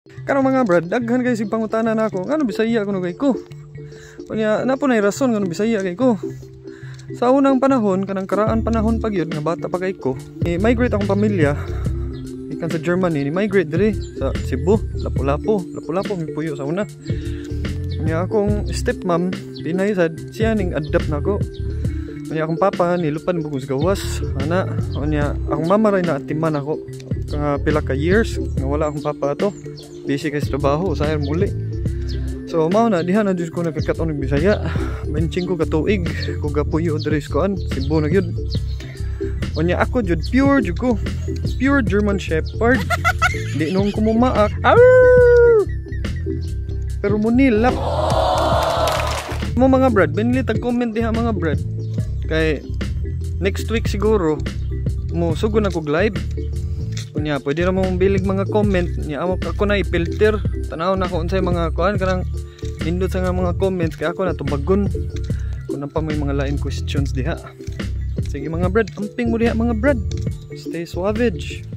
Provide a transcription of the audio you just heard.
Karon, mga brad, daghan kay sig pangutana nako. Ngano Bisaya kuno kay ko? Unya na po na rason ngano Bisaya kay ko. Sa unang panahon, kanang karaan panahon pa gyud nga bata pa kay ko, migrate akong pamilya gikan sa Germany, ni migrate diri sa Cebu, Lapu-Lapu, Lapu-Lapu mi puyo sa una. Unya akong stepmom, Pinay sad, siya ning adopt nako. Unya akong papa nilupad bugos gawas, ana. Unya akong mama ray na atiman ako nga pila ka years nga wala akong papa ato. Busy kay sa trabaho, usahay muli. So mao na diha na jud ko nagkakat-on og Bisaya. 25 ka tuig ko gapuyo diri sa kuan, Cebu na gyud. Unya ako jud, pure jud ko. Pure German Shepherd. Di nung kumumaak. Arr! Pero munilap. Mo mga brad, binili tag comment diha, mga brad. Kay next week siguro mo sugod na kog live. Unya pwede ra mo bilig mga comment niya, amo ako na i-filter. Tanaw na ko unsay mga kuan kanang nindot sa nga mga comments kay ako na tubagon. Kung na pa may mga lain questions diha. Sige, mga brad, amping mo diha, mga brad. Stay savage.